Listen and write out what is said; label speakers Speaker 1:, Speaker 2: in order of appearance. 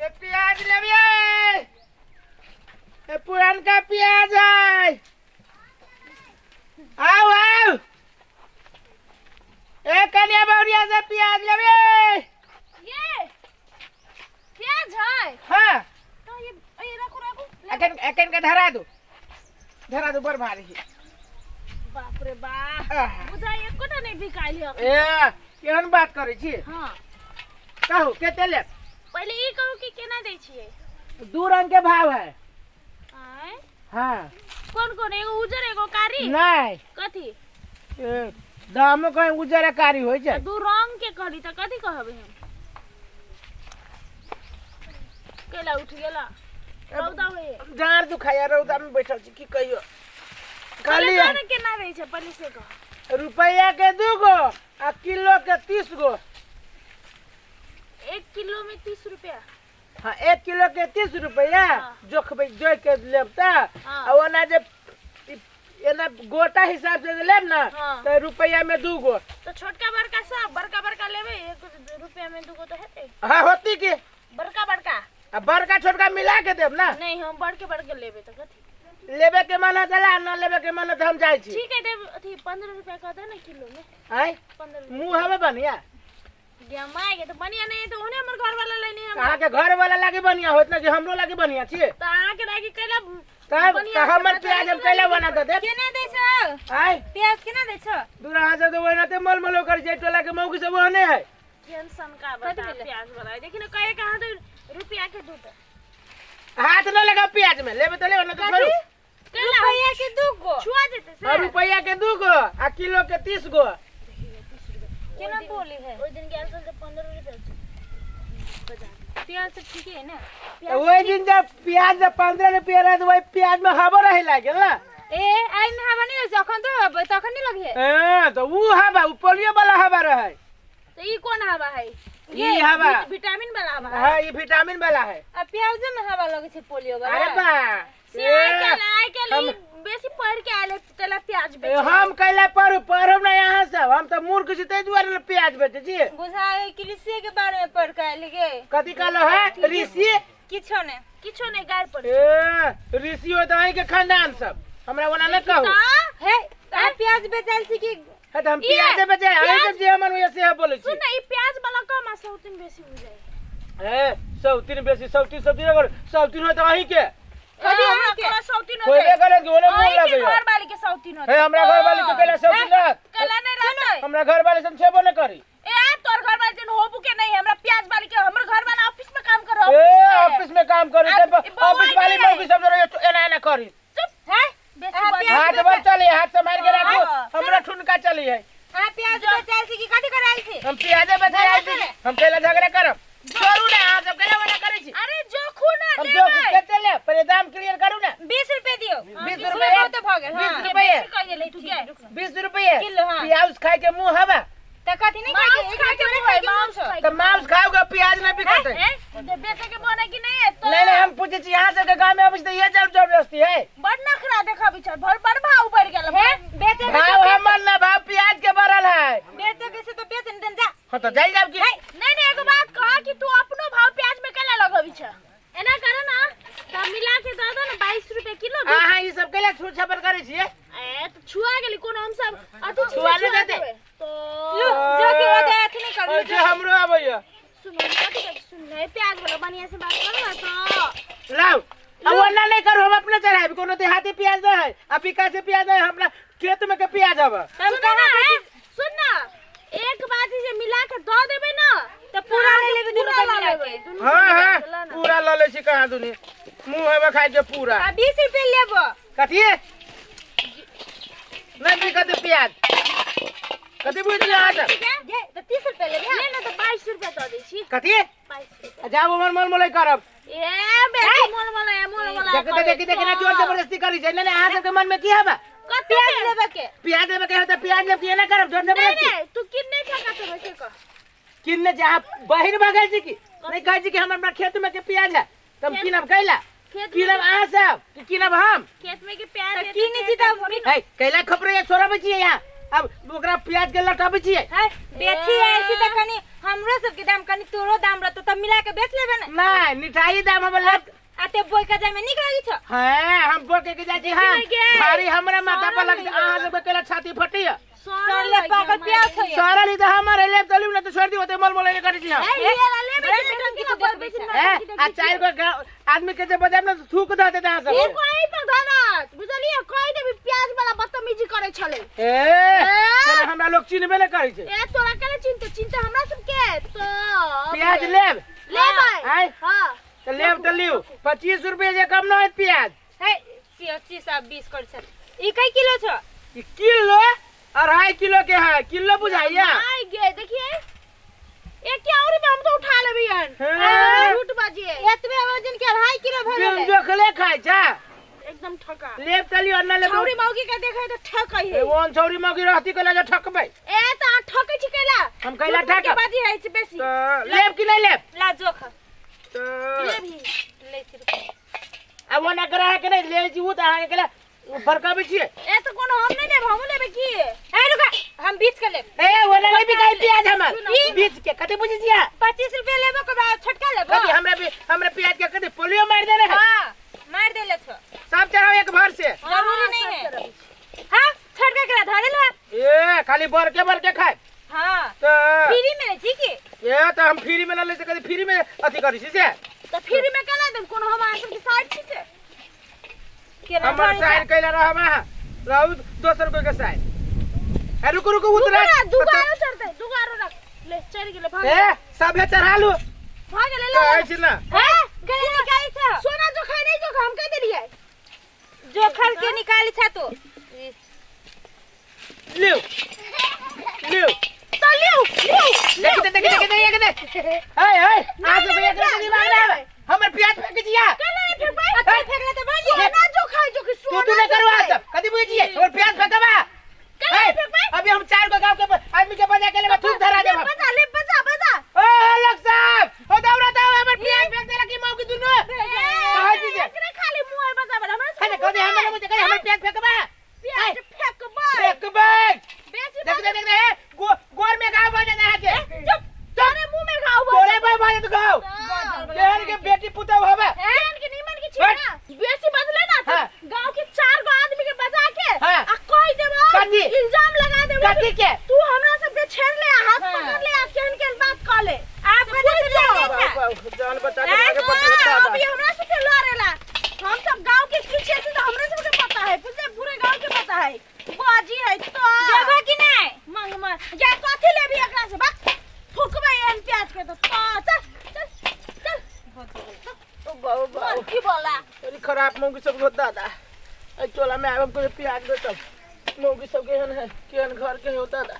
Speaker 1: ए प्याज लेबियै, ए पुरानका प्याज है। आउ आउ, ए कनिया बौरिया से प्याज लेबियै।
Speaker 2: ये प्याज है?
Speaker 1: हाँ।
Speaker 2: तो ये रखो रखो।
Speaker 1: एखन एखन के धरा दू, धरा दू, बड़ भारी है।
Speaker 2: बाप रे बाप।
Speaker 1: आह।
Speaker 2: बुझाइ एकोटा नहि बिकायल है।
Speaker 1: ए केहन बात करै छी?
Speaker 2: हाँ।
Speaker 1: कहू कते लेब?
Speaker 2: पहिले ई कहू कि केना दै छियै?
Speaker 1: दू रंग के भाव है।
Speaker 2: आँय?
Speaker 1: हाँ।
Speaker 2: कोन कोन? एगो उजर एगो कारी?
Speaker 1: नहीं।
Speaker 2: कथी?
Speaker 1: ए, दामो कहीं उजर आ कारी होइ छै।
Speaker 2: दू रंग के कहली तऽ कथी कहबै हम? केला उठ गेला रौदा होइए।
Speaker 1: डाँर दुखाइया, रौदा में बैठल छी, की कहियो।
Speaker 2: पहिले
Speaker 1: कहली
Speaker 2: कह ने केना दै छै, पहिले से कह।
Speaker 1: रुपैया के 2 गो आ किलो के 30 गो।
Speaker 2: 1 किलो में 30 रुपया?
Speaker 1: हाँ, 1 किलो के 30 रुपैआ। जोखबै, जोखि के लेब तऽ। आ ओना जे एना गोटा हिसाब से जे लेब ने तऽ रुपैया में 2 गो।
Speaker 2: तो छोटका बड़का सब, बड़का बड़का लेबै। 1 रुपया में 2 गो तो हेतै?
Speaker 1: हाँ, होती की।
Speaker 2: बड़का बड़का।
Speaker 1: आ बड़का छोटका मिला के देब ना।
Speaker 2: नहीं, हम बड़के बड़के लेबै तऽ कथी?
Speaker 1: लेबे के मन है तऽ ला, न लेबे के मन है तऽ हम जाइ छी।
Speaker 2: ठीक है, देब अथी 15 रुपया कह दे ना किलो में।
Speaker 1: आय?
Speaker 2: 15।
Speaker 1: मुँह हवे बढ़िया।
Speaker 2: माय के तो बढ़िया नहीं है तो ओने हमर घर वाला लेने हमरा।
Speaker 1: अहाँके घर वाला लागे बढ़िया होत ना कि हमरो लागे बढ़िया छियै?
Speaker 2: तऽ अहाँके लागी कैला?
Speaker 1: तब
Speaker 2: बढ़िया
Speaker 1: तऽ हमर
Speaker 2: छै,
Speaker 1: प्याज हम कैला बना दे देब?
Speaker 3: केना दै छौ?
Speaker 1: आय?
Speaker 3: प्याज केना दै छौ?
Speaker 1: दूर अहाँ सब तऽ ओहिना मल मलो करै छै, टोला के मौगी सब ओहने है।
Speaker 2: केहन सनका बता।
Speaker 3: भेलै?
Speaker 2: प्याज वाला देखी ना, कहे कहाँ तो रुपया के दूध।
Speaker 1: हाथ न लगाओ प्याज में, लेबे तऽ लेबे, न तऽ छोड़ू।
Speaker 2: कैला?
Speaker 3: रुपैया के 2 गो?
Speaker 2: छुआ जेतै से।
Speaker 1: आ रुपैया के 2 गो आ किलो के 30 गो।
Speaker 3: केना बोली है?
Speaker 2: ओहि दिन गेल छल तऽ 15 रुपया छै बाजार।
Speaker 3: प्याज तऽ ठीके है ने?
Speaker 1: तऽ ओहि दिन जब प्याज जब 15 रुपया रहे तऽ वही प्याज में हवा रहे लागल ना।
Speaker 3: ए, आई में हवा नहीं रहै छै अखन तो, तखन नहीं लगे है।
Speaker 1: हाँ, तऽ ऊ हवा, ऊ पोलियो वाला हवा रहे।
Speaker 2: तऽ ई कोन हवा है?
Speaker 1: ई हवा।
Speaker 2: विटामिन वाला हवा है।
Speaker 1: हाँ, ई विटामिन वाला है।
Speaker 3: आ प्याजो में हवा लगे छै पोलियो वाला।
Speaker 1: अरे बा,
Speaker 2: से
Speaker 1: ए,
Speaker 2: आइ काल्हि आइ काल्हि ई बेसी पढ़ के आयल है तैला प्याज
Speaker 1: ए,
Speaker 2: बेचे।
Speaker 1: हम कैला पढ़ू? पढ़ब ना यहाँ सब, हम तऽ मूर्ख छी, ताहि दुआरे ने प्याज बेचै छी।
Speaker 3: बुझाय कृषि के बारे में पढ़ के आयल गे।
Speaker 1: कथी कहलो है ऋषि?
Speaker 3: किछो ने।
Speaker 2: किछो नहि, गाय पर।
Speaker 1: ए ऋषि हो तऽ अहीं के खानदान सब, हमरा ओना नहि कहू।
Speaker 3: हे, अहाँ प्याज बेचायल छी कि?
Speaker 1: हे, तऽ हम
Speaker 2: ई
Speaker 1: प्याजे बेचै अहीं सब, जे मन होइए से बोलै छी।
Speaker 2: सुन ना, ई प्याज वाला कम आ सौतीन बेसी बुझाइ।
Speaker 1: ए सौतीन बेसी, सौतीन सौतीन अगर सौतीन हो तऽ अहीं के।
Speaker 3: कथी
Speaker 2: हमरा
Speaker 3: अहाँके?
Speaker 2: तोरा सौतीन
Speaker 1: होबे
Speaker 2: होतै।
Speaker 1: करे कि ओने मोन
Speaker 2: अहीं के
Speaker 1: लगैया।
Speaker 2: घर वाली के सौतीन होतै।
Speaker 1: हे, हमरा घर वाली के कैला सौतीन रहत?
Speaker 2: कला नहीं रहतै।
Speaker 1: हमरा घर वाले से हम छेबो नहि करी।
Speaker 2: ए, तोर घर वाले जन होबू के नहीं, हमरा प्याज वाली के, हमर घर वाला ऑफिस में काम करो।
Speaker 1: ए, ऑफिस में काम करी
Speaker 2: आ,
Speaker 1: ते
Speaker 2: ई बौआ
Speaker 1: ऑफिस वाली
Speaker 2: नहीं है।
Speaker 1: मौगी सब जरा एना एना करी।
Speaker 2: चुप
Speaker 3: है
Speaker 2: बेसी
Speaker 3: अहाँ
Speaker 2: बज-
Speaker 3: प्याज
Speaker 1: हाथ पर चली, हाथ से मार के राखू।
Speaker 3: हाँ।
Speaker 1: हमरा ठुनका चली है।
Speaker 3: अहाँ प्याज बेचायल छी कि कथी करायल छी?
Speaker 1: हम प्याजे बेचे आयल छी। हम कैला झगड़ा करब? छोड़ू ना, अहाँ सब कैला मना करै छी?
Speaker 2: अरे जोखू ना।
Speaker 1: हम जो
Speaker 2: लेबै।
Speaker 1: कते ले, पहिले दाम क्लियर करू ना।
Speaker 3: 20 रुपए दियौ।
Speaker 1: 20
Speaker 3: रुपए
Speaker 1: रुपए
Speaker 3: तो भऽ गेल।
Speaker 1: 20
Speaker 3: हाँ।
Speaker 1: रुपए।
Speaker 2: बेसी कह गेलै तू के।
Speaker 1: 20 रुपए
Speaker 3: किलो, हाँ।
Speaker 1: प्याज खाए के मुंह हवा?
Speaker 3: तऽ कथी नहीं खाके?
Speaker 2: मांस खाके मुँह है, मांस खाके।
Speaker 1: तऽ मांस खाओगे, प्याज नहीं बिकते।
Speaker 2: ए, जे बेचे के मन है कि नहीं है तो?
Speaker 1: नहीं नहीं, हम पूछे छी, यहाँ सबके गाँव में अबै छी तऽ इहे जबरदस्ती है।
Speaker 2: बड़ नखरा देखा बिचार भर, बड़ भाव बढ़ गेल।
Speaker 3: हे, बेचे के
Speaker 1: भाव हमर ना, भाव प्याज के बढ़ल है।
Speaker 3: बेचे के से तो बेच नहीं देन जा।
Speaker 1: हाँ, तो जाई जाब की।
Speaker 2: नहीं नहीं, एगो बात कहा कि तू अपनो भाव प्याज में कैला लगबी छ? एना कर ना त मिला के दे दो ना 22 रुपए किलो।
Speaker 1: अहाँ ई सब कैला छू छापर करै छियै?
Speaker 2: ए, तो छुआ गेली कोनो हम सब अथी छी?
Speaker 1: छुआ
Speaker 2: से
Speaker 1: नहि
Speaker 2: छुआ
Speaker 1: देतै।
Speaker 2: देबै तो।
Speaker 3: लू जो कि ओते अथी नहीं करू।
Speaker 1: जे हमरो आबैया।
Speaker 2: सुनो, कथी कहै छी, सुन नहीं, प्याज वाला बढ़िया से बात करू ना तो।
Speaker 1: लाउ, अब ओना नहीं करू, हम अपने चढ़ाबी। कोनो देहाती प्याज नहीं है आ बिका से प्याज नहीं है, हमरा खेत में के प्याज हब।
Speaker 3: हम
Speaker 2: सुन ना,
Speaker 3: कहाँ?
Speaker 2: ए, सुन ना, एक बात जे मिला के दऽ देबै ना
Speaker 3: तऽ पूरा ले लेबै दुनू
Speaker 2: पूरा
Speaker 3: के
Speaker 2: लऽ
Speaker 3: मिला
Speaker 2: लेबै,
Speaker 3: के।
Speaker 2: दुनू
Speaker 1: हाँ।
Speaker 2: के मिला
Speaker 1: हाँ।
Speaker 2: के लऽ ना।
Speaker 1: पूरा लऽ लै छी कहाँ दुनी, मुँह हेबे खाइ के पूरा।
Speaker 3: आ 20 रुपए लेबो।
Speaker 1: कथी नहीं बिकत प्याज? कथी बुझ लिया अहाँ सब?
Speaker 3: ये तऽ 30 रुपए लेबै।
Speaker 2: ले ना तऽ 22 रुपया दऽ दै छी।
Speaker 1: कथी?
Speaker 2: 22 रुपया।
Speaker 1: जाब हमर मन मोलै करब।
Speaker 2: ए, बेटी मोल मोल मोल मोल।
Speaker 1: देख देख देख, ना जोर जबरदस्ती करी छै। नहीं नहीं, अहाँ सबके मन में की हबा?
Speaker 2: कते
Speaker 3: प्याज लेबे के?
Speaker 1: प्याज लेबे के होतै, प्याज लेब कि एना करब जोर
Speaker 2: नहीं
Speaker 1: जबरदस्ती?
Speaker 2: नहीं, तू किन्ने छा कते से कह।
Speaker 1: किन्ने जे अहाँ बहिर भगल छी की नहीं कहै छी कि हमर हमरा खेत में के प्याज है तऽ हम कीनब कैला?
Speaker 2: खेत में?
Speaker 1: कीनब अहाँ सब कि कीनब हम?
Speaker 2: खेत में के प्याज
Speaker 3: तऽ
Speaker 2: है
Speaker 3: कीनै छी तऽ
Speaker 1: है कैला खपरे छोड़ाबै छियै यहाँ? अब ओकरा प्याज के लटाबै छियै।
Speaker 3: है बेची आयल छी त कनी हमरो सबके दाम कनी तोरो दाम रहतो तब मिला के बेच लेबे ने।
Speaker 1: नहीं निठाई दाम हम लेब।
Speaker 3: आ ते बोइ के जाय में नीक लागी छौ।
Speaker 1: हैं हम बोके के जाइ छी हम भारी हमरा माथा पर लग अहाँ सबके केला छाती फटैया।
Speaker 3: सड़ले पाकल प्याज छौ।
Speaker 1: सड़ल ई तऽ हमर लेब तऽ लेब, नहि तऽ छोड़ि दियौ, ओते मल मल करै छी हम। ए आ चारि गो आदमी के जे बजायब ने तऽ थूक दऽ देत अहाँ सबके।
Speaker 2: कोई पर धरत बुझलियै, कहि देबी प्याज वाला बदतमीजी करै छलै।
Speaker 1: ए तोरा हमरा लोग चिन्हबे नहि करै छै।
Speaker 2: ए तोरा केना चिन्हते? चिन्हते हमरा सबके तो।
Speaker 1: प्याज लेब?
Speaker 2: लेबै।
Speaker 1: आँय?
Speaker 2: हाँ।
Speaker 1: तऽ लेब तऽ लिउ, 25 रुपये जे कम नहि होयत प्याज।
Speaker 3: है 25 आ 20 कर छ। ई कै किलो छ?
Speaker 1: ई किलो 2.5 किलो के है, किलो बुझाइया।
Speaker 2: आइ गे देखिए एक के और हम तो उठा लेबै हन।
Speaker 1: हाँ।
Speaker 2: झूठ बाजिए।
Speaker 3: एतबे वजन के 2.5 किलो भ
Speaker 1: बिन
Speaker 3: गेलै।
Speaker 1: जोखले खाइ छ।
Speaker 2: एकदम ठका।
Speaker 1: लेब तऽ लिउ, ना लेब।
Speaker 2: छौरी मौगी के देखे तऽ ठकै है।
Speaker 1: ए ओन छौरी मौगी रहती कैला जे ठकबै।
Speaker 2: ए तऽ अहाँ ठकै छी कैला?
Speaker 1: हम कैला
Speaker 2: झूठ मूठ के
Speaker 1: ठकब?
Speaker 2: बाजी है छै बेसी।
Speaker 1: तऽ लेब कि नहि लेब?
Speaker 3: ला जोख।
Speaker 1: तऽ
Speaker 2: लेबही।
Speaker 3: ले छी रुपया।
Speaker 1: आ ओना ग्राहक के नहि ले छी, ओ तऽ अहाँके कैला बड़काबै छियै।
Speaker 2: ए तऽ कोनो हम नहि लेब, हमहूँ लेबै की?
Speaker 3: ए रुका, हम 20 के लेब।
Speaker 1: ए ओना नहि बिकाइ प्याज हमर। 20 के कते बुझै छियै?
Speaker 3: 25 रुपया लेबो के बाद छोटका लेबो।
Speaker 1: कथी हमरा भी हमरा प्याज के कथी पोलियो मारि देने है?
Speaker 3: हां मार देले छो।
Speaker 1: सब चढ़ाओ एक भर से।
Speaker 3: जरूरी नहीं है। हां छोटका के धरे लो।
Speaker 1: ए खाली बरके बरके खाए।
Speaker 3: हां
Speaker 1: तऽ
Speaker 3: फ्री में छी की?
Speaker 1: ए तऽ हम फ्री में न लै छी, कथी फ्री में अथी करै छी से?
Speaker 2: तऽ फ्री में केना देब? कोनो हम अहाँ सबके साइड छी से?
Speaker 3: केना
Speaker 1: हमर
Speaker 3: धरे
Speaker 1: साइड कैला रहब अहाँ, रहू दोसर कोई के साइड। ए रुकू रुकू उतरा।
Speaker 2: दुगो आरो चढ़तै, दुगो आरो रख। ले चढ़ गेलै, भाग।
Speaker 1: ए सभे चढ़ा लू।
Speaker 2: भाग गेलै ले।
Speaker 1: कहै छी ना।
Speaker 3: हां गले निकाली छ।
Speaker 2: सोना जो खाइ नहीं जो हम कहि देलियै।
Speaker 3: जोखल के निकाली छ तू।
Speaker 1: लिउ लिउ
Speaker 2: तऽ लिउ लिउ।
Speaker 1: देखि देखि देखि देखि देखि। ए ए आज सब एक के दिमाग ना आवे। हमर प्याज फेंक छिया।
Speaker 2: केना नहि फेकबै?
Speaker 3: अते फेकले त बन
Speaker 2: सोना जो खाइ जो कि
Speaker 1: तू
Speaker 2: सोना
Speaker 1: तू नहीं
Speaker 2: जो
Speaker 1: करवा
Speaker 2: खाइ।
Speaker 1: सब कथी बुझै छियै? हमर प्याज फेंकबा।
Speaker 2: केना
Speaker 1: ए,
Speaker 2: नहि फेकबै?
Speaker 1: अभी हम चार गो गांव के आदमी के बजा के लेबै, थूक धरा देब हम।
Speaker 2: बजा ले, बजा बजा।
Speaker 1: ओ लोग साहब, ओ दौड़ा दौड़ा हमर प्याज फेंक देलक की मौगी दुनू। कहै छी जे
Speaker 2: एकरे खाली मुँह है बजाबै हमरा
Speaker 1: कथी कथी हमर मुँह कथी हमर प्याज फेंकबा?
Speaker 2: प्याज फेकबै।
Speaker 1: फेंकबै।
Speaker 2: बेसी
Speaker 1: देख देख देख गोर में घाव भऽ जायत अहाँके।
Speaker 2: चुप, तोरे मुँह में घाव भऽ
Speaker 1: तोरे में भऽ जायत घाव। केहन के बेटी पुतहु हवे।
Speaker 2: केहन के नीमन के छी ना, बेसी बजले ना
Speaker 1: हाँ।
Speaker 2: गांव के चार गो आदमी के बजा के
Speaker 1: हाँ।
Speaker 2: आ कहि देबो,
Speaker 1: कथी?
Speaker 2: इल्जाम लगा देबो
Speaker 1: कथी के?
Speaker 2: तू हमरा सब के छेड़ ले, हाथ
Speaker 3: हाँ।
Speaker 2: पकड़ ले आ केहन केहन बात कह ले।
Speaker 3: आप कथी से लड़े छ?
Speaker 1: जान बचा के आगे पति
Speaker 2: हाँ, अभी हमरा सब के लड़ेला। हम सब गांव के पीछे से तो हमरे सब के पता है, पूरे पूरे गांव के पता है। बाजी है तो
Speaker 3: देबो कि नहीं?
Speaker 2: मांग मांग जा कथी लेबी एकरा से? बक फुकबै एहन प्याज के तो चल चल चल।
Speaker 1: बाबू
Speaker 2: की बोला?
Speaker 1: अरे खराब मौगी सब होता दादा। ए टोला में आबम को प्याज बेचब। मौगी सब केहन है, केहन घर के होता दादा।